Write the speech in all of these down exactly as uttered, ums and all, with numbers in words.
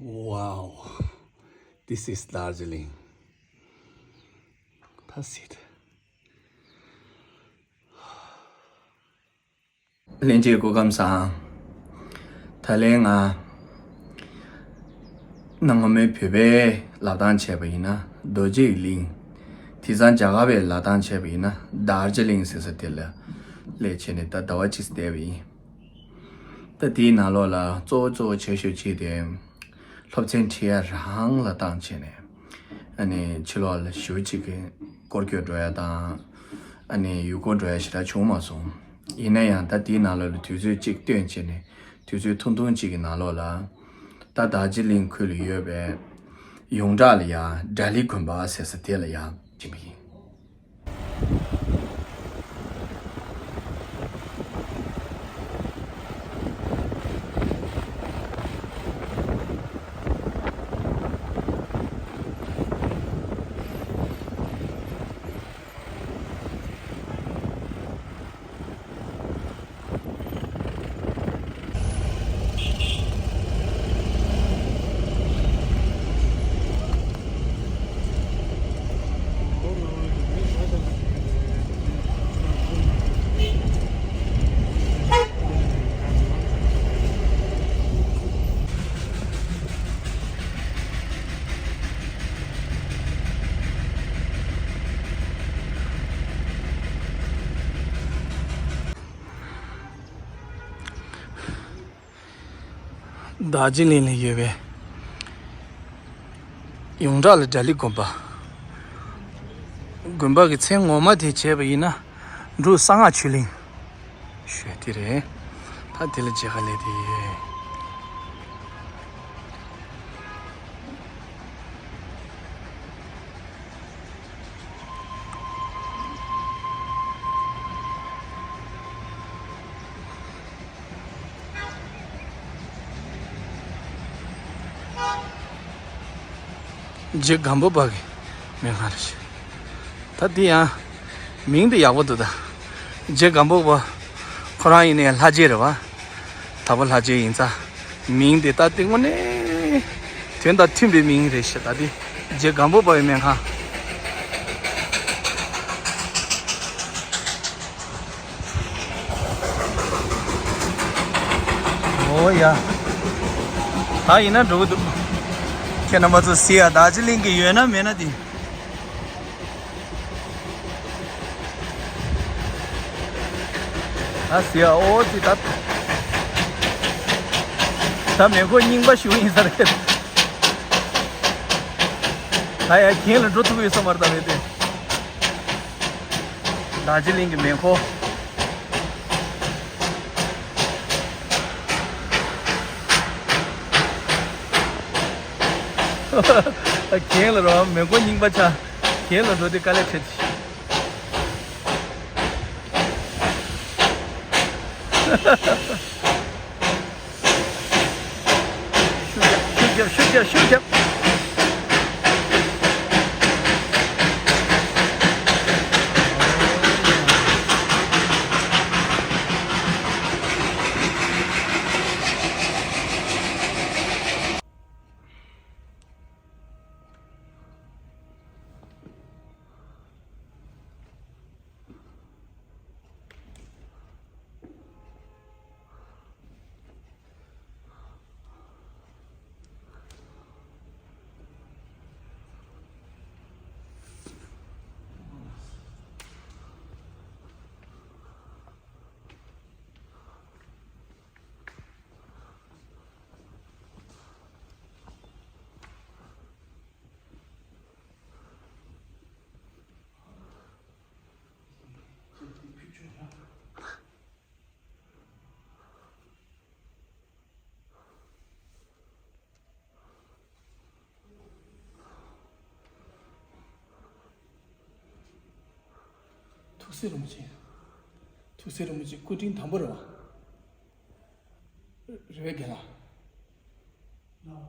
Wow, this is Darjeeling. That's it. ལྷན་རྒྱས་སྐུ་ཁམས་བཟང་། ད་ལན་ང་གནའ་སྔ་མོའི་བོད་པའི་ལབ་སྟངས་བྱས་པ་ཡིན་ན་རྡོ་རྗེ་གླིང་། དེང་སང་རྒྱ་གར་བའི་ལབ་སྟངས་བྱས་པ་ཡིན་ན་དར་ཇི་ལིང་ཟེར་ས་དེ་ལ་སླེབས་བྱས་ནས་ད་ཟླ་བ་གཅིག་བསྡད་པ་ཡིན། ད་དེའི་ནང་ལོགས་ལ་གཙོ་བོ་གཙོ་བོ་བྱ་ཤོག་ཅིག་དེ། སློབ་ཚན་ཁྲིད་ཡ་རང་ལ་བཏང་བྱས་ནས། ཨ་ནི་ཕྱི་ལོགས་ལ་ཞེ་པོ་ཅིག་གི་སྐོར་སྐྱོད་འགྲོ་ཡ་དང་། ཨ་ནི་ཡུལ་སྐོར་འགྲོ་ཡ་ཞེ་དྲག་བྱུང་མ་སོང་། ཡིན་ན་ཡང་ད་དེའི་ནང་ལོགས་ལ་དུས་ཚོད་ཅིག་བཏོན་བྱས་ནས་དུས་ཚོད་ཐུང་ཐུང་ཅིག་གི་ནང་ལོགས་ལ། ད་དར་ཇི་ལིང་ཁུལ་ལ་ཡོད་པའི་ཡོངས་གྲགས་ལ་ཡ་དགྲ་ལི་དགོན་པ་ཟེར་ས་དེ་ལ་ཡ་ཕྱིན་པ་ཡིན། དར་ཇི་ལིང་ལ་ཡོད་པའི་ཡོངས་གྲགས་ལ་དགྲ་ལི་དགོན་པ། དགོན་པ་གི་མཚན་ངོ་མ་དེ་བྱས་པ་ཡིན་ན་འབྲུག་གསང་སྔགས་ཆོས་གླིང་ཞེས་དེ་རེད། ད་དེ་ལ་མཇལ་ཁ་སླེབས་དེ་ཡོད། རྗེ་སྒམ་པོ་པ་གི་སྨན་ཁང་རེད། ད་འདི་ཡང་མིང་འདི་ཡག་པོ་འདུག་ད། རྗེ་སྒམ་པོ་པ་ཁོ་རང་ཡིན་ནའི་ལྷ་རྗེ་རེད་བ། དྭགས་པོ་ལྷ་རྗེ་ཡིན་ཙང་། མིང་འདི་ད་ལྟ་དངོས་གནས་དོན་དང་མཐུན་པའི་མིང་རེད་ཤག་ད་འདི་རྗེ་སྒམ་པོ་པ་ཡི་སྨན་ཁང་། ཨོ་ཡ། ད་ཡིན་ན་འགྲོ་གི་འདུག་ཁྱེད་རྣམ་པ་ཚོ་གཟིགས་ཡ། དར་ཇི་ལིང་གི་ཡོད་ན་མེད་ན་དེ། ད་གཟིགས་ཡ། ཨོ་དེ་ད། ད་མེ་འཁོར་རྙིང་པ་ཞིག་ཡིན་ས་རེད། ད་ཡ་གྱེན་ལ་འགྲོ་ཐུབ་ཀྱི་ཡོད་ས་མ་རེད་ད་མེད་དེ། དར་ཇི་ལིང་གི་མེ་འཁོར། གྱེན་ལ་རོ་མེ་འཁོར་རྙིང་པ་ཆགས། གྱེན་ལ་འགྲོ་དེ་དཀའ་ལས་འཕྲད་ཤག་ཤུགས་རྒྱབ། ཤུགས་རྒྱབ། ཤུགས་རྒྱབ། ཤུགས་རྒྱབ། ཐུགས་སྲས་རིན་པོ་ཆེ། ཐུགས་སྲས་རིན་པོ་ཆེ་སྐུ་ཕྲེང་དང་པོ་རེད་བ། རེད་པས་རྒན་ལགས།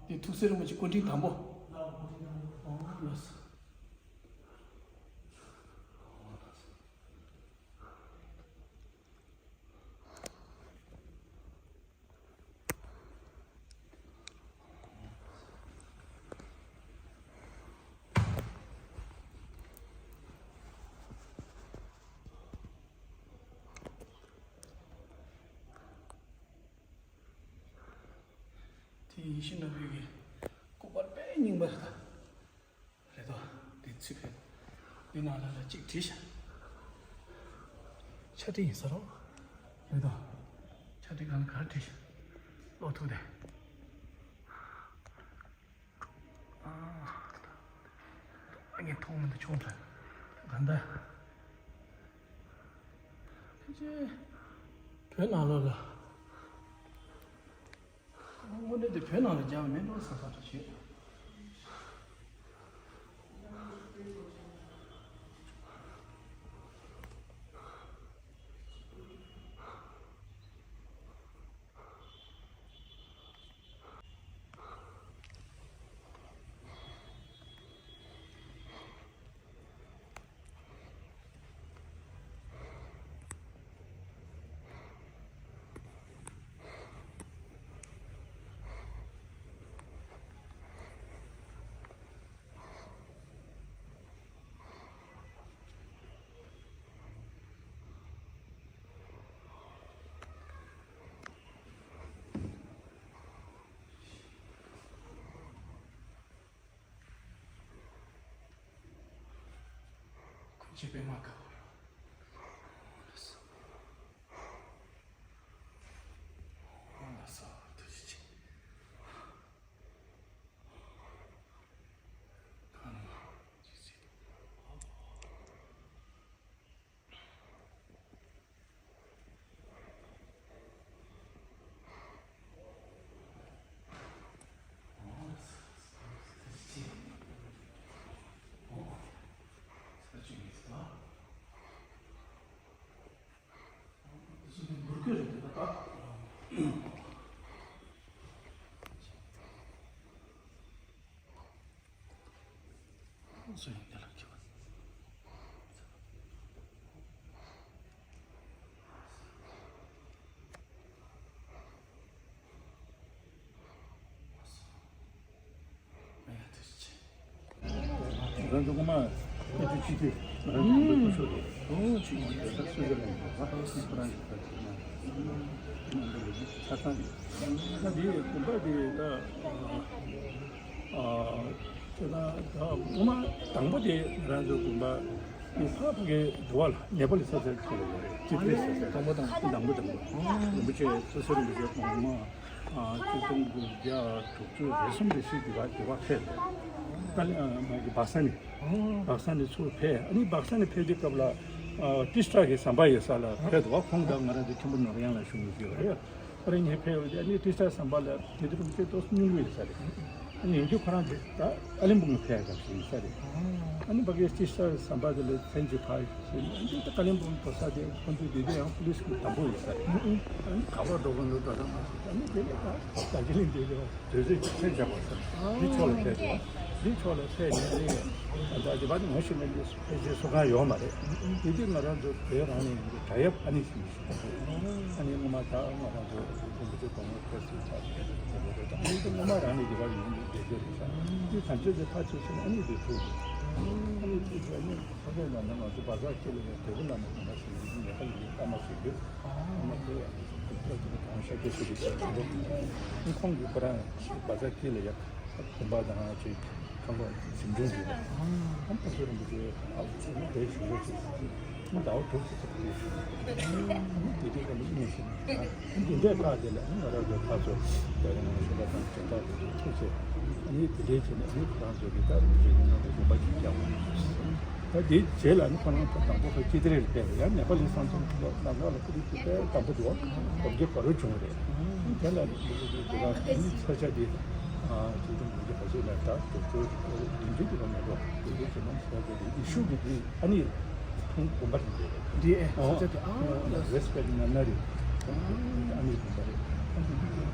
འདི་ཐུགས་སྲས་རིན་པོ་ཆེ་སྐུ་ཕྲེང་དང་པོ། ཨོ་ལགས་སོ། ཡིད་བཞིན་ནོར་བུའི་གི་སྐུ་པར་དཔེ་རྙིང་པ་རེད་ད། རེད་དོ། འདི་ཚིག་ཕེབས། འདི་ནང་ལ་ལ་གཅིག་བྲིས་ཤག་ཕྱག་བྲིས་ཡིན་ས་རོ། རེད་དོ། ཕྱག་བྲིས་སྒང་ལ་ག་རེ་བྲིས་ཤག་ཀློག་ཐུབ་དེ། ཨ་ངས་མཐོང་མི་འདུག་ཆུང་དྲགས། ག་འདྲ། ཕལ་ཆེར་བོད་ནང་ལོགས་ལ། དངོས་གནས་དེ་བོད་ནང་ལ་རྒྱག་མེད་འགྲོ་བསམ་བསམ་ཞིག་བྱེད། ཁོང་ཆེ་པད་མ་དཀར་པོ་རེད། ཨོ་ལགས་སོ། ཨོ་ལགས་སོ། ཐུགས་རྗེ་ཆེ། ཨ་ནི་ཅི་ཟེར། སུ་ཡིན་དེ་ལ་ཁྱེད། རང་ཚོ་ངོ་མ་ཨེ་ཅི་ཅི་ཏི་རང་ཚོ་མི་ཁུ་ཤོ་རེད། ཨོ་ཅི་ཡིན་དེ་ལ་སུ་ཡིན་ལ་ཡིན་པ་ཁོ་རང་གི་ཆ་ཚང་རེད། ད་འདི་དགོན་པ་འདི་ད། ཨ། དེ་ན་ད་ངོ་མ་དང་པོ་དེ་ང་རང་ཚོའི་དགོན་པ་ནི་ཕ་ཕ་གའི་འགྲོ་བ་ལ་ནེ་པ་ལི་ས་ས་ཁྱེར་ལ་ཡོད་རེད། ཅི་ཏི་ས་ས་དང་པོ་དང་དང་པོ་དང་པོ་རིན་པོ་ཆེ་སོ་སོ་རིན་པོ་ཆེ་གོང་མ་ཨ་གཅིག་སྟོང་དགུ་བརྒྱ་དྲུག་ཅུ་རེ་གསུམ་རེ་བཞི་འདི་བ་འདི་བ་ཕེབས་རེད། ཏཱ་ལི་ཨ་མ་གི་བག་ས་ནི་བག་ས་ནི་ཚུར་ཕེབས། ཨ་ནི་བག་ས་ནི་ཕེབས་དུས་སྐབས་ལ་ཨ་ཏི་ཤ་གི་ཟམ་པ་ཡོད་ས་ལ་ཕེབས་འདུག་བ། ཁོང་དང་ང་རང་ཚོ་མཁན་པོ་ནོར་གཡང་ལ་བཞུགས་མི་ཞིག་ཡོད་རེད། ཨ་རི་ངས་ཕེབས་ཡོང་དུས་ཨ་ནི་ཏི་ཤ་ཟམ་པ་ལ་དེ་དུས་རིན་པོ་ཆེ་ཏོག་ཙམ་སྙུང་གི་ཡོད་ས་རེད། ཨ་ནི་ཡིན་རྒྱུ་ཁོ་རང་དེ་ད་ཨ་ལིང་བུང་ལ་ཕེབས་ཡག་ཞིག་ཡིན་ས་རེད། ཨ་ནི་ཕ་གིའི་ཏི་ཤ་ཟམ་པ་དེ་ལ་མཚན་གཅིག་ཕར་ཕྱིན་ཨ་ནི་ད་ཀ་ལིང་བུང་འགྲོ་ས་དེ་ཁོང་ཚོས་དེ་དུས་ཡང་ཕུ་ལིས་ཀྱི་དམ་པོ་ཡོད་ས་རེད། ཨ་ནི་ག་པར་འགྲོ་གི་འདུག་འགྲོ་ས་མ་ཤེས། ཨ་ནི་དེ་ལས་ད་རྡོ་རྗེ་གླིང་དེ་ལ་དུས་ཚོད་ཅིག་ཕྱིན་བཞག་པ་ས་འདི་ཕྱོགས་ལ་ཕེབས་འདུག་འདི་ཕྱོགས་ལ་ཕེབས་ནས་ཨ་ནི་ད་དེ་བར་དུ་ངོ་ཤེས་མཁན་དེ་ཕལ་ཆེར་སུ་གང་ཡོད་མ་རེད། དེ་དུས་ང་རང་ཚོ་བོད་རང་ནས་ཡིན་དུས་དྲ་ཡབ་ཨ་ནི་ཞིག་ཨ་ནི་སྔོན་མ་ད་ང་རང་ཚོ་རིན་པོ་ཆེ་གོང་མ་ཕེབས་ཚུལ་ཆགས་ཡོད་རེད། ད་ཨ་ནི་ད་སྔོན་མ་རང་ནས་ཡོད་པ་ཡིན་དུས་བསྡད་རྒྱུ་རེད་ཤག་དེ་གང་ཅི་དེ་ཕར་ཚུར་ཕྱིན་ཨ་ནི་དེ་ཐུག་འདུག་ཨ་ནི་དེ་ཚོ་ཨ་ནི་ཕ་གི་ནང་ན་ང་ཚོ་བ་ཟག་སྐྱེ་ལ་ཡང་དེ་བོ་ལ་ནས་གོང་མ་ཞིག་ཡིན་ནས་ཧ་ལས་ཀྱི་ཨ་མ་ཞིག་ཡོད། ཨ་མ་དེ་ཡང་དེ་གོང་ཤ་སྐྱེ་ཞིག་གི་ཁོང་གི་ཁོ་རང་བ་ཟག་སྐྱེ་ལ་ཡང་དགོན་པ་དང་ཅིག་ཁང་པ་གཟིམ་ཆུང་གི་ཨ་ཨ་ཕ་གི་རིན་པོ་ཆེ་ཨ་ཕ་ཆེ་ན་དེ་ཞུ་རོགས་ཅིག་ཟེར་གྱི་ཨ་ཟླ་བ་དྲུག་ཅིག་ཚེ་གི་ཞུ་རོགས་ཨ་དེ་དེ་ག་ནི་ཉེ་ཞིག་ཨ་འདི་འདྲའི་ཁག་དེ་ལ་ཨ་ང་རང་ཚོ་ཁག་ཚོ་དེ་རིང་ཞུ་བ་དང་དེ་དག་དེ་ཚོ་ཐུགས་ཆེ་ཨ་ནི་དེ་འདྲའི་བྱས་ནས་ཨ་ནི་ཁོ་རང་ཚོ་གི་ད་རིན་པོ་ཆེ་གི་ནང་དུ་དགོན་པ་ཅིག་རྒྱག་དགོས། ད་དེའི་རྗེས་ལ་ནི་ཁོ་རང་ཚོ་དང་པོ་ཁོ་ཅི་ཏི་རེ་ལ་ཕེབས་ཡང་ནེ་པ་ལི་ས་མཚམས་ལ་ལམ་ཁ་ལ་ཁོ་ཚོ་དེ་དང་པོ་དུ་སྒོམ་རྒྱུ་གོ་རུ་བྱུང་བ་རེད། དེ་ལ་ནི་ཁོ་ཚོ་དེ་དེ་རང་ནི་ས་ཆ་དེ་ཅིག་ཏུ་སྒོམ་རྒྱུ་ག་ཚོད་ལ་ད་དེ་ཚོ་ཡིན་གྱི་དེ་ག་མེད་རོགས་དེ་ཚོ་ཇེ་མང་ས་ཆ་དེ་ཡེ་ཤུ་གི་དེ་ཨ་ནི་ཁོང་དགོན་པ་རེད་དེ་རེད། དེ་ཨེ་ས་ཆ་དེ་ཨ་རེ་སི་པེག་ན་ན་རེད། ཨ་ནི་དགོན་པ་རེད།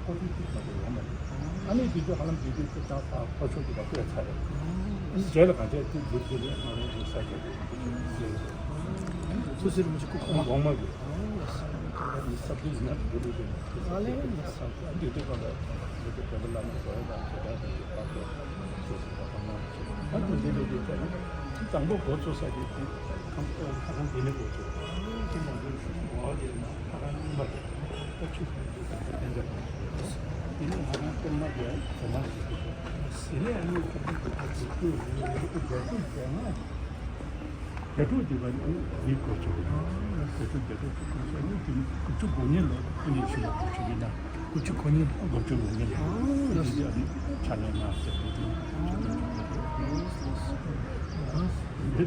ཁོ་ཚོ་དེ་ཁོ་ཚོ་ཡོང་མ་རེད། ཨ་ནི་དེ་ཚོ་ཧ་ལམ་དེ་དུས་ཁོ་ཚང་ཕར་ཕར་ཕྱོགས་ཀྱི་བ་ཀོས་ཚར་རེད། ཨ་ནི་རྗེས་ལ་གང་བྱས་དེ་འགྱུར་རྒྱུ་ནི་ང་རང་ཚོའི་ས་ཆ་རེད། སུ་སི་རིན་པོ་ཆེ་སྐུ་གོང་མ། གོང་མ་གི། ཨ་ནི་ས་བདུན་ཡིན་ན་འགྱུར་རྒྱུ་ནི་ཨ་ལེ་ཨ་ལེ། ཨ་འདི་དུས་གང་ལ་འདི་ཚོ་བོད་པ་བླ་མ་གོ་ཡ་དང་ཇི་ལྟར་དང་གི་བར་དུ་སུ་སི་བ་གོང་མ་ཆེ་ཨ་ནི་འདི་འདི་འདི་ཚོ་ནི་དང་པོ་འགོ་ཚུགས་ས་དེ་དེ་ཁམས་ཁ་སང་འདི་ནས་འགོ་ཚུགས། ཨ་ནི་དེ་ནང་དུ་ཤུགས་འགོ་བ་དེ་ན་ཁ་སང་རྙིང་པ་རེད། ཨ་ཆུ་ཚོད་འདི་དང་དེ་འདྲ་དང་། དེ་ནས་ང་རང་སྟོད་མ་རྒྱལ་དེ་མ་ཞིག་དེ་ནས་ཨ་ནི་ཁོ་ཚོ་གི་ད་ཇི་སྐུ་རེ་རེ་རེ་རྒྱལ་སྐུ་རྒྱལ་མ་རྒྱལ་ཕྲུག་དེ་བ་ནི་ཨ་ནི་གོ་ཆོད་རེད། དེ་ཚོ་རྒྱལ་ཕྲུག་ཚོ་ཁོ་ཚོ་ནི་དེ་ནི་དགུ་བཅུ་གོ་གཉིས་ལོ་ཁོ་གཉིས་ཤི་ལ་དགུ་བཅུ་ཡིན་ན། དགུ་བཅུ་གོ་གཉིས་ལོ། དགུ་བཅུ་གོ་གཉིས་ལོ། དེ་ཚོ་ཨ་ནི་ཕྱག་ལེན་གནང་ཟེར་དེ་དེ་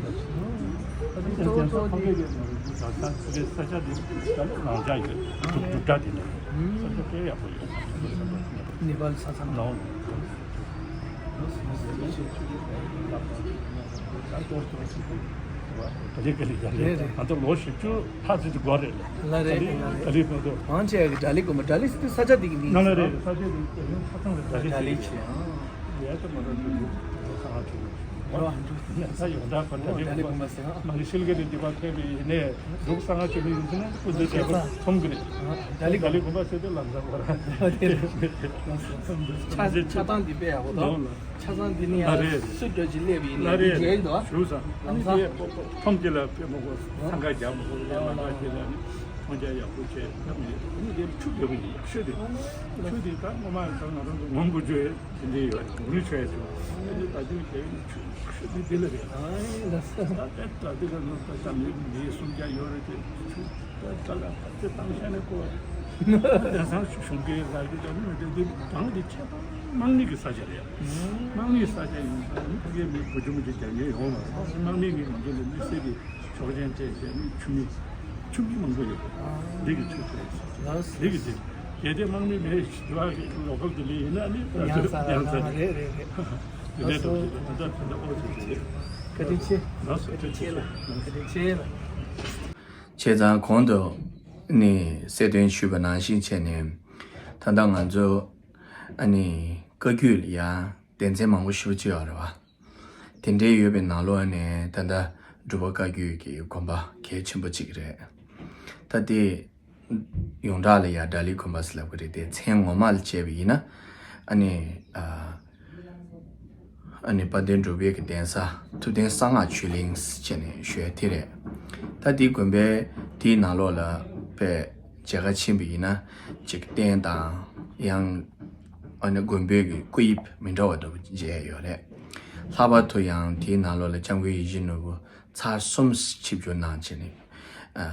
ཆོད་དོན་ཆོད་པ་རེད། ད་ལྟ་ས་ཆ་དེ་ད་ལོ་རང་འཇགས་ཡོད། གྲུབ་གྲུབ་གྲྭ་དེ་ནས་ས་ཆ་དཔེ་ཡག་པོ་ཡོད། ནེ་པཱལ་ས་མཚམས་ནང་། ད་ལྟ་ལོ་བཞི་བཅུ་ལྷག་ཙམ་ཅིག་འགོར་རེད། ལ་རེད། ལ་རེད། ལ་རེད། མང་ཆེ་བ་གི་ཌལ་ཧི་དགོན་པ། ཌལ་ཧི་ཟེར་དུས་ས་ཆ་དེ་གི་མིང་ནང་ལ་རེད། ས་ཆ་དེ་ས་ཆ་ལ་ཌལ་ཧི་ཌལ་ཧི་ཟེར། ཆེ་ཨང་། ཡ་ད་མ་རེད། ལོ་གསང་སྔགས་ཆོས་ལུགས། ཡ་ད་ཡོངས་གྲགས་པ་ཌལ་ཧི་དགོན་པ། མ་གི་ཤིལ་གི་རི་འདི་པ་ཕེབས་པའི་ཡིན་ནས་འབྲུག་གསང་སྔགས་ཆོས་ལུགས་ཡིན་ཟེར་ན་སྐུ་ཚེ་ཞབས་པད་ཐོབ་གི་རེད། ཌལ་ཧི་དགོན་པ་ཟེར་དུས་ལམ་སང་བར། ཆ་ཆ་ཚང་འདི་དཔེ་ཡག་པོ་འདུག་ལོ་ལ། ཆ་ཚང་འདི་ནི་ཡང་རེད། སུ་འགྲོ་ཅིག་སླེབས་ཡིན་ལ་ལ་རེད། མཇལ་འདུག་ཞུ་ས། ཨ་ནི་དེ་ཁྲོམ་དེ་ལ་དཔེ་མོ་གོ་འཚང་ཁ་རྒྱག་མོ་གོ་ལ་ལ་ཁ་དེ་ལ་ནི་མཐོང་རྒྱ་ཡག་པོ་བྱས་ཡག་མི་ཡོད། ཨ་ནི་དེ་ཆུ་ཡག་པོ་ཡིན། ཡག་ཤོས་དེ་ཆུ་དེ་ད་ངོ་མ་ད་ང་རང་ཚོ་ངོམ་དགོས་བརྗོད་དེ་འདྲ་ཡོད། ངོ་ནི་ཆོས་ཡག་ཆུ། ཨ་ནི་ད་དུང་དེ་ནི་ཆུ་ཡག་ཤོས་དེ་དེ་ལ་རེད། ད་དེ་ད་དེ་ལ་ནོར་ད་ད་མི་མི་སུམ་བརྒྱ་ཡོད་རེད་དེ་ཆུ། ད་ལ་དེ་བཏང་ཤ་ནས་བསྐོར་བ་རེད། དེང་སང་གཞུང་གི་ལ་རྒྱུ་དང་མི་དེ་དེ་གང་དེ་ཁྱད་པར་དམག་མི་གི་ས་ཆ་རེད། དམག་མིའི་ས་ཆ་ཡིན་ཙང་ནི་ཕ་གིའི་མི་བུ་ཆུང་མི་ཆུང་རྒྱག་མཁན་ཡོང་མ་རེད། དམག་མི་གི་ང་ཚོ་ལ་དམིགས་བསལ་གྱི་ཆོག་མཆན་སྤྲད་བྱས་ནས་ཆུ་མིག་ཆུ་མིག་མང་པོ་ཡོད་རེད། འདི་གི་ཆུ་ཐོན་ས་ཆ་འདི་གི་འདི་གལ་ཏེ་དམག་མི་མེད་ཞིག་དུ་བ་གི་ལོ་ཀལ་དེ་ལས་ཡིན་ན་ནི་ཡང་ས་ཡང་ས་རེད། རེད་རེད། དེ་འདྲའི་ཐོག་ཏུ་ད་ལྟ་ད་ལྟ་ཨོ་ཟེར་གྱི་རེད། བཀའ་དྲིན་ཆེ། ལགས་སོ། བཀའ་དྲིན་ཆེ་ལགས། བཀའ་དྲིན་ཆེ་ལགས། བྱས་ཙང་གོང་དུ་ནི་གསལ་སྟོན་ཞུས་པ་ནང་བཞིན་བྱས་ནས་ད་ལྟ་ང་ཚོ་ཨ་ནི་བཀའ་བརྒྱུད་ལ་ཡང་སྡེ་ཚན་མང་པོ་ཞེ་པོ་ཅིག་ཡོད་རེད་བ། དེ་འདྲའི་ཡོད་པའི་ནང་ལོགས་ནས་ད་ལྟ་འབྲུག་པ་བཀའ་བརྒྱུད་ཀྱི་དགོན་པ་གལ་ཆེན་པོ་གཅིག་རེད། ད་དེ་ཡོངས་གྲགས་ལ་ཡ་ཌལ་ཧི་དགོན་པ་ཟེར་ལབ་ཀྱི་རེད་དེ། མཚན་ངོ་མ་ལ་བྱས་པ་ཡིན་ན་ཨ་ནི་ཨ་ཨ་ནི་དཔལ་ལྡན་འབྲུག་པའི་གི་གདན་ས་ཐུབ་བསྟན་གསང་སྔགས་ཆོས་གླིང་ཟེར་བྱས་ནས་ཞུ་ཡ་དེ་རེད། ད་དེའི་དགོན་པའི་དེའི་ནང་ལོགས་ལ་དཔེ་མཇལ་ཁ་ཕྱིན་པ་ཡིན་ན་ཅིག་རྟེན་དང་ཡང་ཨ་ནི་དགོན་པའི་གི་སྐུ་དབྱིབས་མི་འདྲ་བ་འདྲ་པོ་མཇལ་ཡ་ཡོད་རེད། ལྷག་པར་དུ་ཡང་དེའི་ནང་ལོགས་ལ་སྐྱབས་མགོན་ཡིད་བཞིན་ནོར་བུ་ཚར་གསུམ་ཆིབས་བསྒྱུར་གནང་བྱས་ནས་ཨ་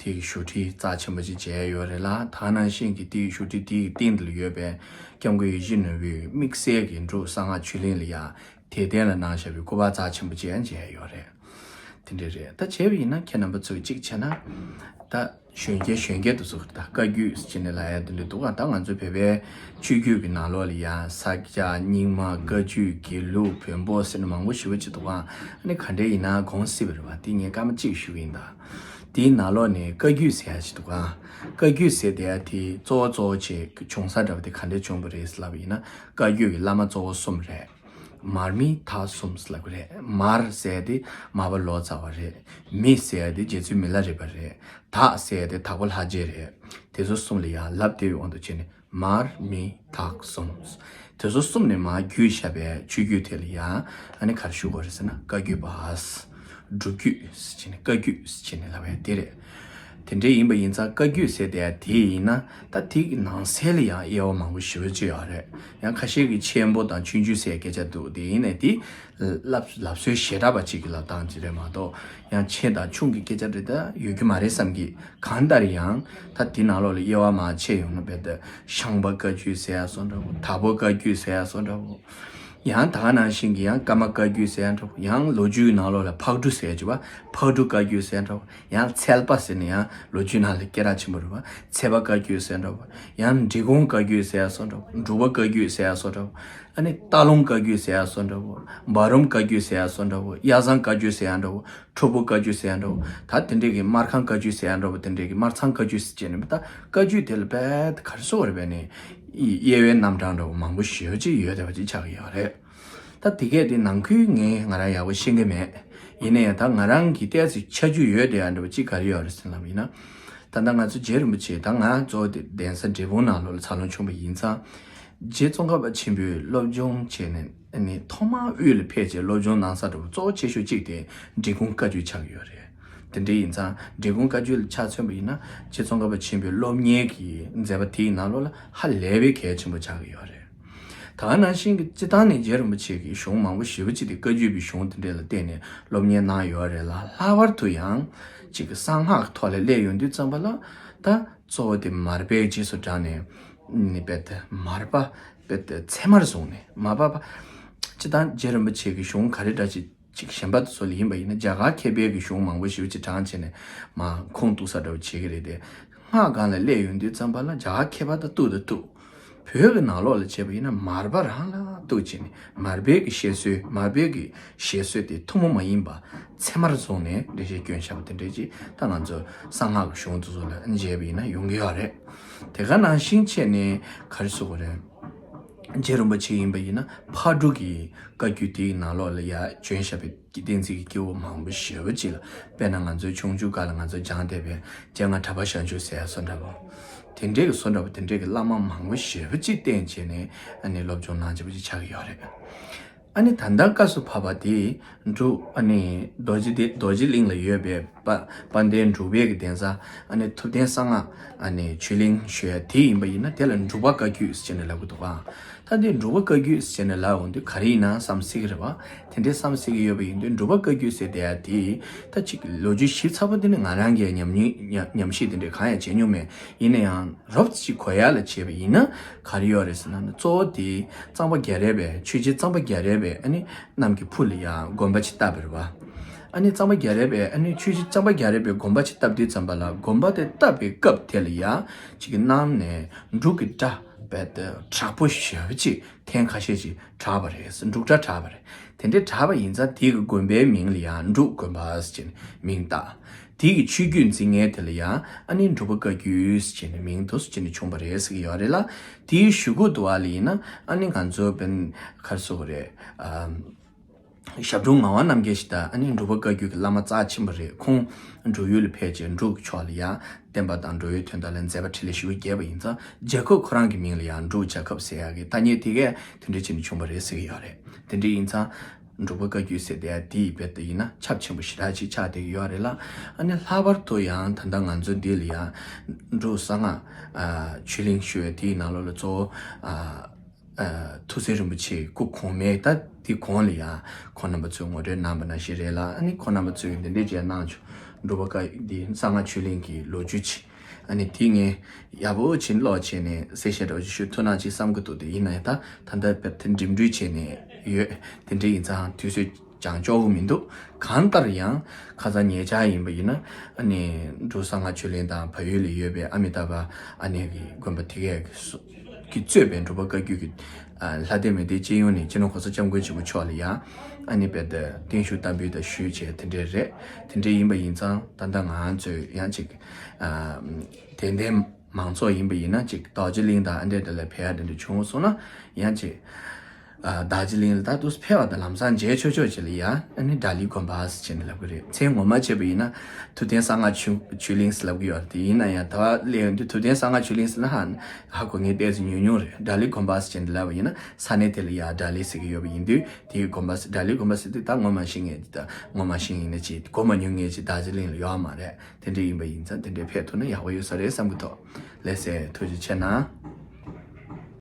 དེའི་བཞུགས་ཁྲི་རྩ་ཆེན་པོ་ཅིག་མཇལ་ཡོད་རེད་ལ། ད་ནང་བཞིན་གྱི་དེའི་བཞུགས་ཁྲི་དེའི་སྟེང་དུ་ཡོད་པའི་སྐྱབས་མགོན་ཡིད་བཞིན་ནོར་བུའི་དམིགས་བསལ་གྱི་འབྲུག་གསང་སྔགས་ཆོས་གླིང་ལ་ཡ་དད་རྟེན་ལ་གནང་བཞག་པའི་སྐུ་པར་རྩ་ཆེན་པོ་ཅིག་ཡང་མཇལ་ཡོད་རེད། དེ་འདྲ་རེད། ད་བྱས་པ་ཡིན་ན་ཁྱེད་རྣམ་པ་ཚོས་གཅིག་བྱས་ན་ད་གཞོན་སྐྱེས་གཞོན་སྐྱེས་དེ་ཚོ་ད་བཀའ་བརྒྱུད་ཟེར་ནས་ལབ་ཡ་དེ་འདྲ་འདུག་ག་ད་ང་ཚོ་བོད་པའི་ཆོས་བརྒྱུད་ཀྱི་ནང་ལོགས་ལ་ཡང་ས་སྐྱ་རྙིང་མ་བཀའ་བརྒྱུད་དགེ་ལུགས་བོན་པོ་ཟེར་ནས་མང་པོ་ཞེ་པོ་ཅིག་འདུག་ག་ཨ་ནི་ག་འདྲ་ཡིན་ན་དགོངས་སྲིད་པ་རེད་བ། དེ་ངས་སྐར་མ་གཅིག་ཞུ་གི་ཡིན་ད། དེའི་ནང་ལོགས་ནས་བཀའ་བརྒྱུད་ཟེར་ཡ་ཞིག་འདུག་ག་བཀའ་བརྒྱུད་ཟེར་དེ་ཡ་དེ་གཙོ་བོ་གཙོ་བོ་བྱས་བྱུང་ས་འདྲ་བ་དེ་ག་འདྲ་བྱུང་བ་རེད་ཟེར་ལབ་པ་ཡིན་ན་བཀའ་བརྒྱུད་ཀྱི་བླ་མ་གཙོ་བོ་གསུམ་རེད། མར་མི་དྭགས་གསུམ་ཟེར་ལབ་ཀྱི་རེད། མར་ཟེར་ཡ་དེ་མར་པ་ལོ་ཙཱ་བ་རེད། མི་ཟེར་ཡ་དེ་རྗེ་བཙུན་མི་ལ་རས་པ་རེད། དྭགས་ཟེར་ཡ་དེ་དྭགས་པོ་ལྷ་རྗེ་རེད། དེ་ཚོ་གསུམ་ལ་ཡང་ལབ་བསྡད་པའི་དབང་དུ་བྱས་ནས་མར་མི་དྭགས་གསུམ། དེ་ཚོ་གསུམ་ནས་མར་བརྒྱུད་བཞག་པའི་ཆོས་བརྒྱུད་དེ་ལ་ཡང་ཨ་ནི་ག་རེ་ཞུ་དགོས་རེད་ཟེར་ན་བཀའ་བརྒྱུད་པ། སྒྲུབ་བརྒྱུད་ཟེར་བྱས་ནས་བཀའ་བརྒྱུད་ཟེར་བྱས་ནས་ལབ་ཡ་དེ་རེད། དེ་འདྲ་ཡིན་པ་ཡིན་ཙང་བཀའ་བརྒྱུད་ཟེར་དེ་དེ་ཡིན་ན་ད་དེ་གི་ནང་གསེས་ལ་ཡང་དབྱེ་བ་མང་པོ་ཞེ་པོ་ཅིག་ཡོད་རེད། ཡང་ཁ་ཤས་ཀྱིས་ཆེན་པོ་དང་ཆུང་ཆུང་ཟེར་སྐད་ཆ་འདུག་དེ་ཡིན་ནའི་དེ་ལབ་ལབ་སྲོལ་ཞེ་དྲག་པ་ཅིག་གི་ལབ་སྟངས་ཅིག་རེད་མ་གཏོགས་ཡང་ཆེ་དང་ཆུང་གི་སྐད་ཆ་རེད་ད་ཡོད་རྒྱུ་མ་རེད་བསམ་གི་གང་ལྟར་ཡང་ད་དེ་ནང་ལོགས་ལ་དབྱེ་བ་མར་ཕྱེ་ཡོང་ན་བས་ད་ཤངས་པ་བཀའ་བརྒྱུད་ཟེར་ཡ་སོགས་འདྲ་པོ། དྭགས་པོ་བཀའ་བརྒྱུད་ཟེར་ཡ་སོགས་འདྲ་པོ། ཡང་ད་ག་ནང་བཞིན་གྱི་ཡང་ཀརྨ་བཀའ་བརྒྱུད་ཟེར་ཡ་འདྲ་པོ། ཡང་ལོ་རྒྱུས་ཀྱི་ནང་ལོགས་ལ་ཕག་གྲུ་ཟེར་ཡ་ཅིག་བ། ཕག་གྲུ་བཀའ་བརྒྱུད་ཟེར་ཡ་འདྲ་པོ། ཡང་ཚལ་པ་ཟེར་ནས་ཡང་ལོ་རྒྱུས་ནང་ལ་སྐད་གྲགས་ཆེན་པོ་རེད་བ། ཚལ་པ་བཀའ་བརྒྱུད་ཟེར་ཡ་འདྲ་པོ། ཡང་འབྲི་གུང་བཀའ་བརྒྱུད་ཟེར་ཡ་སོགས་འདྲ་པོ། འབྲུག་པ་བཀའ་བརྒྱུད་ཟེར་ཡ་སོགས་འདྲ་པོ། ཨ་ནི་སྟག་ལུང་བཀའ་བརྒྱུད་ཟེར་ཡ་སོགས་འདྲ་པོ། འབའ་རོམ་བཀའ་བརྒྱུད་ཟེར་ཡ་སོགས་འདྲ་པོ། གཡའ་བཟང་བཀའ་བརྒྱུད་ཟེར་ཡ་འདྲ་པོ། ཁྲོ་ཕུ་བཀའ་བརྒྱུད་ཟེར་ཡ་འདྲ་པོ། ད་དེ་འདྲས་ཀྱི་སྨར་ཁམས་བཀའ་བརྒྱུད་ཟེར་ཡ་འདྲ་པོ། དེ་འདྲས་ཀྱི་སྨར་ཚང་བཀའ་བརྒྱུད་ཟེར་བྱས་ནས་ད་བཀའ་བརྒྱུད་དེ་ལ་རྦད་དེ་ག་རེ་ཟེར་དགོས་རེད་པས་ནི། དབྱེ་བའི་རྣམ་གྲངས་འདྲ་པོ་མང་པོ་ཞེ་པོ་ཅིག་ཡོད་བསྡད་པ་ཅིག་ཆགས་ཀྱི་ཡོད་རེད། ད་དེ་གས་དེ་ནང་ཁུལ་ངས་ང་རང་ཡག་པོ་ཤེས་ཀྱི་མེད། ཡིན་ན་ཡང་ད་ང་རང་གི་ཏོག་ཙམ་ཆ་རྒྱུས་ཡོད་བསྡད་ཡ་འདྲ་པོ་ཅིག་ག་རེ་ཡོད་རེད་ཟེར་ལབ་ཡིན་ན། ད་ལྟ་ང་ཚོ་རྗེ་རིན་པོ་ཆེ་ད་ང་གཙོ་བོ་དེ་གདན་ས་འབྲས་སྤུངས་ནང་ལོགས་ལ་འཚར་ལོངས་བྱུང་བ་ཡིན་ཙང་། རྗེ་ཙོང་ཁ་པ་ཆེན་པོས་སློབ་སྦྱོང་བྱས་ནས་ཨ་ནི་ཐོག་མར་དབུས་ལ་ཕེབས་རྗེས་སློབ་སྦྱོང་གནང་ས་འདྲ་པོ་གཙོ་བོ་ཆེ་ཤོས་གཅིག་དེ་འབྲི་གུང་བཀའ་བརྒྱུད་ཆགས་ཀྱི་ཡོད་རེད། དེ་འདྲ་ཡིན་ཙང་འབྲི་གུང་བཀའ་བརྒྱུད་ལ་ཆ་མཚོན་པ་ཡིན་ན་རྗེ་ཙོང་ཁ་པ་ཆེན་པོའི་སློབ་གཉེར་གྱི་མཛད་པ་དེའི་ནང་ལོགས་ལ་ཧ་ལས་པའི་གལ་ཆེན་པོ་ཆགས་ཀྱི་ཡོད་རེད། ད་ག་ནང་བཞིན་གྱི་སྤྱིར་བཏང་ནས་རྗེ་རིན་པོ་ཆེ་གི་གཞུང་མང་པོ་ཞེ་པོ་ཅིག་དེ་བཀའ་བརྒྱུད་པའི་གཞུང་དེ་འདྲ་ལ་བརྟེན་ནས་སློབ་གཉེར་གནང་ཡོད་རེད་ལ། ལྷག་པར་དུ་ཡང་ཅིག་གསང་སྔགས་ཀྱི་ཐོག་ལ་སླེབས་ཡོང་དུས་ཙམ་པ་ལ་ད་གཙོ་བོ་དེ་མར་པའི་རྗེས་སུ་འབྲངས་ནས་ནི་རྦད་དེ་མར་པ་རྦད་དེ་ཚད་མར་བཟུང་ནས་མར་པ་པ་སྤྱིར་བཏང་རྗེ་རིན་པོ་ཆེ་གི་གཞུང་ག་རེ་འདྲ་ཅིག་ཅིག་གཞན་པ་དེ་ཚོ་ལ་ཡིན་པ་ཡིན་ན་རྒྱ་གར་མཁས་པའི་གི་གཞུང་མང་པོ་ཞེ་པོ་ཅིག་དྲངས་བྱས་ནས་མར་ཁུངས་གཏུགས་ས་འདྲ་བོ་བྱེད་ཀྱི་རེད་དེ། སྔགས་སྒང་ལ་སླེབས་ཡོང་དུས་ཙམ་པ་ལ་རྒྱ་གར་མཁས་པ་དང་གཏུག་དང་གཏུག་བོད་ཀྱི་ནང་ལོགས་ལ་བྱས་པ་ཡིན་ན་མར་པ་རང་ལ་གཏུག་བྱས་ནས་མར་པའི་གི་བཤད་སྲོལ་མར་པའི་གི་བཞེད་སྲོལ་དེ་ཐུན་མོང་མ་ཡིན་པ་ཚད་མར་བཟུང་ནས་འགྲེལ་བཤད་བསྐྱོན་བཞག་པ་དེ་འདྲ་ཅིག་ད་ང་ཚོ་གསང་སྔགས་ཀྱི་གཞུང་དེ་ཚོ་ལ་མཇལ་བ་ཡིན་ན་ཡོང་གི་ཡོད་རེད། དེ་ག་ནང་བཞིན་བྱས་ནས་ག་རེ་ཟེར་དགོས་རེད། རྗེ་རིན་པོ་ཆེ་ཡིན་པ་ཡིན་ན་ཕག་གྲུ་གི་བཀའ་བརྒྱུད་དེའི་ནང་ལོགས་ལ་ཡ་བྱོན་བཞག་པའི་གི་བསྟན་འཛིན་གྱི་སྐྱེས་བུ་མང་པོ་ཞེ་པོ་ཅིག་ལ་དཔེར་ན་ང་ཚོའི་ཆུང་ཆུང་སྐབས་ལ་ང་ཚོ་སྦྱངས་བསྡད་པའི་སྤྱན་སྔ་གྲགས་པ་ཞབས་ཆུ་ཟེར་ཡ་བཟོ་འདྲ་པོ། དེ་འདྲའི་གི་བཟོ་འདྲ་པོ་དེ་འདྲའི་གི་བླ་མ་མང་པོ་ཞེ་པོ་ཅིག་བསྟེན་བྱས་ནས་ཨ་ནི་སློབ་སྦྱོང་གནང་བྱས་པ་ཅིག་ཆགས་ཀྱི་ཡོད་རེད། ཨ་ནི་ད་ལྟ་སྐབས་སུ་བབས་པ་དེ་འབྲུག་ཨ་ནི་རྡོ་རྗེ་དེ་རྡོ་རྗེ་གླིང་ལ་ཡོད་པའི་དཔལ་དཔལ་ལྡན་འབྲུག་པའི་གི་གདན་ས་ཨ་ནི་ཐུབ་བསྟན་གསང་སྔགས་ཨ་ནི་ཆོས་གླིང་ཞུ་ཡ་དེ་ཡིན་པ་ཡིན་ན་དེ་ལ་འབྲུག་པ་བཀའ་བརྒྱུད་ཟེར་ནས་ལབ་གི་འདུག་ག་ད་དེ་འབྲུག་པ་བཀའ་བརྒྱུད་ཟེར་ནས་ལབ་འོང་དུས་ག་རེ་ཡིན་ན་བསམ་སྲིད་ཀྱི་རེད་བ། དེ་འདྲའི་བསམ་སྲིད་ཀྱི་ཡོད་པ་ཡིན་དུས་འབྲུག་པ་བཀའ་བརྒྱུད་ཟེར་བསྡད་ཡ་དེ་ད་ཅིག་ལོ་རྒྱུས་ཞིབ་ཚགས་པོ་དེ་ནི་ང་རང་གིས་ཉམས་མྱོང་ཉམས་ཉམས་ཞིབ་དེ་འདྲ་གང་ཡང་བྱས་མྱོང་མེད། ཡིན་ན་ཡང་རོབ་ཙམ་ཅིག་གོ་ཡ་ལ་བྱས་པ་ཡིན་ན་ག་རེ་ཡོད་རེད་ཟེར་ན་གཙོ་བོ་དེ་གཙང་པ་རྒྱ་རས་པའི་ཆོས་རྗེ་གཙང་པ་རྒྱ་རས་པའི་ཨ་ནི་གནམ་གྱི་ཕུ་ལ་ཡ་དགོན་པ་ཅིག་བཏབ་པ་རེད་བ། ཨ་ནི་གཙང་པ་རྒྱ་རས་པའི་ཨ་ནི་ཆོས་རྗེ་གཙང་པ་རྒྱ་རས་པའི་དགོན་པ་ཅིག་བཏབ་དུས་ཙམ་པ་ལ་དགོན་པ་དེ་བཏབ་པའི་སྐབས་དེ་ལ་ཡ་ཅིག་གི་གནམ་ནས་འབྲུག་གི་སྒྲ་རྦད་དེ་དྲག་པོ་ཞེ་པོ་ཅིག་ཐེངས་ཁ་ཤས་ཅིག་གྲགས་པ་རེད། འབྲུག་སྒྲ་གྲགས་པ་རེད། དེ་འདྲའི་གྲགས་པ་ཡིན་ཙང་དེ་གི་དགོན་པའི་མིང་ལ་ཡང་འབྲུག་དགོན་པ་ཟེར་ནས་མིང་བཏགས། དེ་གི་ཆོས་བརྒྱུད་འཛིན་མཁན་དེ་ལ་ཡང་ཨ་ནི་འབྲུག་པ་བཀའ་བརྒྱུད་ཟེར་ནས་མིང་དུ་ཟེར་ནས་བྱུང་བ་རེད་ཟེར་གྱི་ཡོད་རེད་ལ། དེའི་གཞུག་གུ་དུ་བ་ལ་ཡིན་ན་ཨ་ནི་ང་ཚོ་བན་ག་རེ་ཟེར་དགོས་རེད། ཨམ། ཞབས་དྲུང་ངག་དབང་རྣམ་རྒྱལ་ཞིག་དང་ཨ་ནི་འབྲུག་པ་བཀའ་བརྒྱུད་ཀྱི་བླ་མ་རྩ་ཆེན་པོ་རེད། ཁོང་འབྲུག་ཡུལ་ལ་ཕེབས་རྗེས་འབྲུག་གི་ཕྱོགས་ལ་ཡང་བསྟན་པ་དང་འགྲོ་བའི་དོན་དག་ལ་མཛད་པ་འཕྲིན་ལས་ཞེ་པོ་རྒྱས་པ་ཡིན་ཙང་རྒྱལ་ཁབ་ཁོ་རང་གི་མིང་ལ་ཡང་འབྲུག་རྒྱལ་ཁབ་ཟེར་ཡག་གི་ཐ་སྙད་དེ་གས་དེ་འདྲ་བྱས་ནས་བྱུང་བ་རེད་ཟེར་གྱི་ཡོད་རེད། དེ་འདྲ་ཡིན་ཙང་འབྲུག་པ་བཀའ་བརྒྱུད་ཟེར་དེ་དེའི་དཔེ་དེ་ཡིན་ན་ཁྱབ་ཆེན་པོ་ཞེ་དྲག་ཅིག་ཆགས་བསྡད་ཀྱི་ཡོད་རེད་ལ། ཨ་ནི་ལྷག་པར་དུ་ཡང་ད་ལྟ་ང་ཚོ་འདི་ལ་ཡང་འབྲུག་གསང་སྔགས་ཨ་ཆོས་གླིང་ཞུ་བའི་དེའི་ནང་ལོགས་ལ་གཙོ་བོ་ཨ། ཨ། ཐུགས་སྲས་རིན་པོ་ཆེ་སྐུ་གོང་མའི་ད་དེ་གོང་ལ་ཡང་ཁོང་རྣམ་པ་ཚོས་ངོ་སྤྲོད་གནང་པ་ནང་བཞིན་རེད་ལ། ཨ་ནི་ཁོང་རྣམ་པ་ཚོས་འདི་འདྲའི་མཇལ་གནང་བྱུང་། འབྲུག་པ་བཀའ་འདི་གསང་སྔགས་ཆོས་གླིང་གི་ལོ་རྒྱུས་ཅིག་ཨ་ནི་དེ་ངས་ཡག་པོ་བྱིན་ཀློག་བྱས་ནས་གསལ་བཤད་འདྲ་བོ་ཞིག་ཞུ་ཐུབ་ན་ཅིག་བསམ་གྱི་འདུག་དེ་ཡིན་ན་ཡང་ད་ད་ལྟ་བར་དེ་འགྲིམ་འགྲུལ་བྱས་ནས་ཡོད། དེ་འདྲ་ཡིན་ཙང་དུས་ཚོད་ཀྱང་ལྕོགས་པོ་མི་འདུག་གང་ལྟར་ཡང་ཁ་སང་ཉེ་ཆར་ཡིན་པ་ཡིན་ན་ཨ་ནི་འབྲུག་གསང་སྔགས་ཆོས་གླིང་དང་བལ་ཡུལ་ལ་ཡོད་པའི་ཨ་མི་ཏཱ་བྷ་ཨ་ནེ་གི་དགོན་པ་དེ་གས་ཀྱི་གཙོས་པའི་འབྲུག་པ་བཀའ་བརྒྱུད་ཀྱི་ལྷ་སྡེ་མི་སྡེ་སྤྱི་ཡོངས་ནས་སྤྱི་ནོར་གོང་ས་སྐྱབས་མགོན་ཆེན་པོ་མཆོག་ལ་ཡང་ཨ་ནི་དཔེ་དེ་བརྟན་བཞུགས་བསྟར་འབུལ་དང་ཞུས་བྱས་དེ་འདྲས་རེད། དེ་འདྲས་ཡིན་པ་ཡིན་ཙང་ད་ལྟ་ང་ཚོས་ཡང་ཅིག་དད་ལྡན་མང་ཚོགས་ཡིན་པ་ཡིན་ན་ཅིག་རྡོ་རྗེ་གླིང་དང་ཨ་འདྲས་དེ་ལ་ཕེབས་ཡ་དེ་འདྲས་བྱུང་སོང་ན་ཡང་ཅིག་རྡོ་རྗེ་གླིང་ལ་ད་དུང་ཕེབས་པ་དང་ལམ་སང་མཇལ་ཆོག་ཆོག་ཅིག་ལ་ཡ་ཨ་ནི་དགྲ་ལི་དགོན་པ་ཟེར་བྱས་ནས་ལབ་གི་རེད། མཚན་ངོ་མ་བྱས་པ་ཡིན་ན་ཐུབ་བསྟན་གསང་སྔགས་ཆོས་ཆོས་གླིང་ཟེར་ལབ་གི་ཡོད་རེད། དེ་ཡིན་ན་ཡང་ད་བར་སླེབས་ཡོང་དུས་ཐུབ་བསྟན་གསང་སྔགས་ཆོས་གླིང་ཟེར་ན་ཧ་ཧ་གོ་མཁན་ཏོག་ཙམ་ཉུང་ཉུང་རེད། དགྲ་ལི་དགོན་པ་ཟེར་བྱས་ནས་ལབ་པ་ཡིན་ན་ས་གནས་དེ་ལ་ཡ་དགྲ་ལི་ཟེར་གི་ཡོད་པ་ཡིན་དུས་དེའི་དགོན་པ་ཟེར་དགྲ་ལི་དགོན་པ་ཟེར་དུས་ད་ངོ་མ་ཤེས་མཁན་ཅིག་ད་ངོ་མ་ཤེས་མཁན་ཅིག་གོ་མ་མྱོང་མཁན་ཅིག་རྡོ་རྗེ་གླིང་ལ་ཡོད་མ་རེད། དེ་འདྲ་ཡིན་པ་ཡིན་ཙང་དེ་འདྲ་ཕེབས་ཐུབ་ན་ཡག་པོ་ཡོད་ས་རེད་བསམ་གི་འདུག་ལགས་སེ། ཐུགས་རྗེ་ཆེ་གནང་།